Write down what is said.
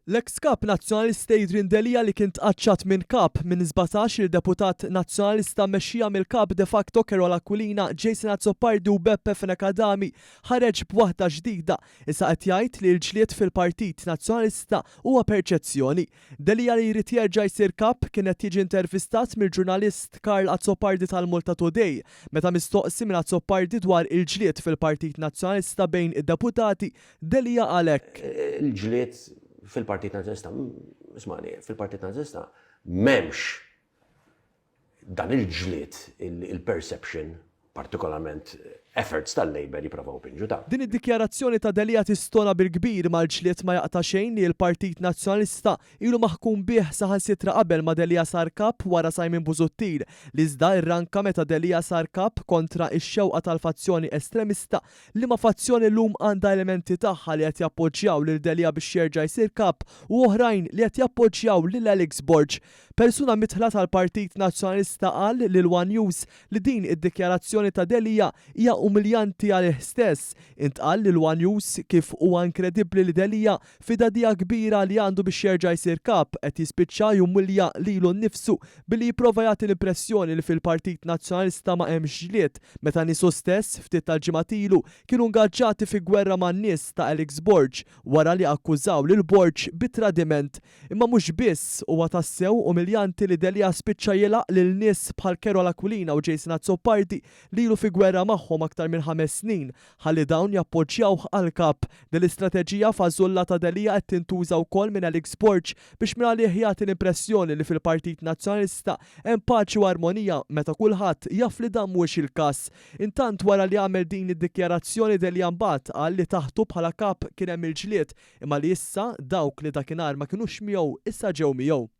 L-eks Kap Nazzjonalista Adrian Delia li kien tqaċċat minn Kap minn 17-il deputat Nazzjonalista mmexxija mill-Kap de facto Karol Aquilina, Jason Azzopardi u Beppe Fenech Adami ħareġ b'waħda ġdida. Issa qed jgħid li l-ġlied fil-Partit Nazzjonalista huwa perċezzjoni. Delia li jrid jerġa' jsir Kap kien qed jiġi intervistat mill-ġurnalist Karl Azzopardi tal-Malta Today. Meta mistoqsi minn Azzopardi dwar il-ġlied fil-Partit Nazzjonalista bejn id-deputati, Delia qal hekk. Il-ġlied fil-Partit Nazzjonalista, ismagħni, fil-Partit Nazzjonalista m'hemmx dan il-ġlied, il-perception, partikolarment efforts tal-Labour jipprovaw ipinġu ta'. Din id-dikjarazzjoni ta' Delia tistona bil-kbir mal-ġlied ma jaqta' xejn li l-Partit Nazzjonalista ilu maħkum bih saħansitra qabel ma Delia sar Kap wara Simon Busuttil, li iżda rranka meta Delia sar Kap kontra x-xewqa tal-fazzjoni estremista liema fazzjoni llum għandha elementi tagħha li qed jappoġġjaw lil Delia biex jerġa' jsir Kap u oħrajn li qed jappoġġjaw lil Alex Borg. Persuna midħla tal-Partit Nazzjonalista qal lil one News li din id-dikjarazzjoni ta' Delia hija umiljanti għalih stess. Intqal lil one News kif huwa inkredibbli li Delia, f'idadija kbira li għandu biex jerġa' jsir Kap, qed jispiċċa jumilja lilu nnifsu billi jipprova jagħti l-impressjoni li fil-Partit Nazzjonalista ma hemmx ġlied meta niesu stess, ftit tal-ġimgħat ilu, kienu ngaġġati fi gwerra man-nies ta' Alex Borg wara li akkużaw lil Borg bi tradiment. Imma mhux biss, huwa tassew umiljanti li Delia spiċċa jilgħaq lil nies bħal Karol Aquilina u Jason Azzopardi li ilu fi gwerra magħhom aktar minn ħames snin, ħalli dawn jappoġġjawh għal Kap. Din l-istrateġija fażulla ta' Delia qed tintuża wkoll minn Alex Borg biex mingħalih jagħti l-impressjoni li fil-Partit Nazzjonalista hemm paċi u armonija meta kulħadd jaf li dan mhuwiex il-każ. Intant wara li għamel din id-dikjarazzjoni Delia mbagħad qal li taħtu bħala Kap kien hemm il-ġlied Imma li issa dawk li dakinhar ma kinux miegħu issa ġew miegħu.